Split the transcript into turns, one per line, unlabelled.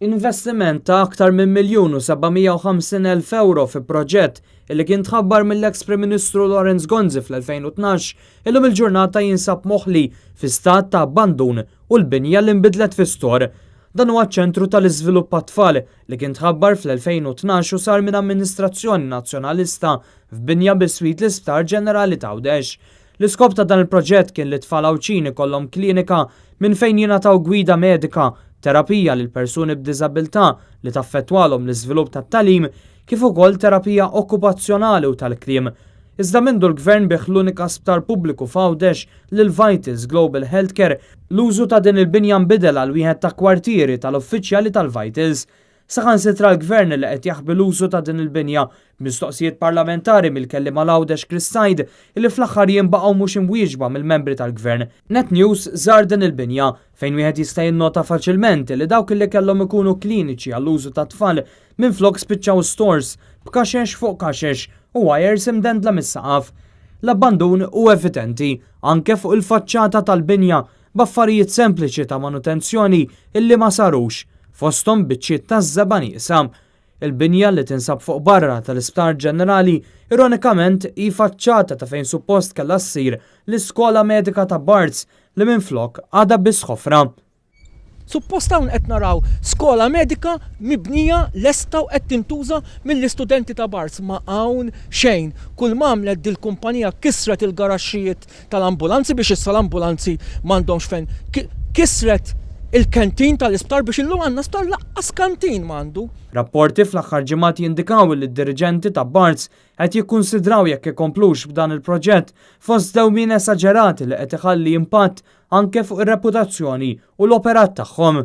Investiment ta' aktar minn 1,750,000 ewro fi proġett illi kien tħabbar mill-eks Prim Ministru Lawrence Gonzi fl-2012 illum il-ġurnata jinsab moħli fi stat ta' abbandun u l-binja li nbidlet fi store. Dan huwa ċ-ċentru tal-iżvilupp għat-tfal li kien tħabbar fl-2012 u sar minn amministrazzjoni Nazzjonalista f'binja biswit l-Isptar Ġenerali t'Għawdex. L-iskop ta' dan il-proġett kien li tfal Għawdxin ikollhom klinika minn fejn jingħataw gwida medika, terapija lil persuni b'diżabilità li taffettwalhom l-iżvilupp tat-tagħlim kif ukoll terapija okkupazzjonali u tal-kliem. Iżda mindu l-Gvern biegħ l-unika sptar pubbliku f'Għawdex lil Vitals Global Healthcare, l-użu ta' din il-binja nbidel għal wieħed ta' kwartieri tal-uffiċjali tal-Vitals. Saħansitra l-Gvern li qed jaħbi l-użu ta' din il-binja b'mistoqsijiet parlamentari mill-kelliem għal Għawdex Chris Said illi fl-aħħar jiem baqgħu mhux imwieġba mill-membri tal-Gvern. Net News żar din il-binja fejn wieħed jista' jinnota faċilment li dawk li kellhom ikunu kliniċi għall-użu tat-tfal minflok spiċċaw stores b'kaxex fuq kaxex u wires imdendla mis-saqaf. L-abbandun hu evidenti anke fuq il-faċċata tal-binja b'affarijiet sempliċi ta' manutenzjoni illi ma sarux, fosthom biċċiet ta' żebgħa nieqsa. Il-binja li tinsab fuq barra tal-Isptar Ġenerali ironikament hi faċċata ta' fejn suppost kellha ssir l-iskola medika ta' Barts li minflok għadha biss ħofra.
Suppost hawn qed naraw skola medika mibnija lesta u qed tintuża mill-istudenti ta' Barts. Ma hawn xejn. Kull m'għamlet dil-kumpanija kissret il-garaxxijiet tal-ambulanzi biex issa l-ambulanzi m'għandhomx fejn. Kissret il-canteen tal-isptar biex illum għandna sptar laqqas canteen m'għandu.
Rapporti fl-aħħar ġimgħat jindikaw li d-diriġenti ta' Barts qed jikkunsidraw jekk ikomplux b'dan il-proġett fost dewmien esaġerati li qed iħalli impatt anke fuq ir-reputazzjoni u l-operat tagħhom.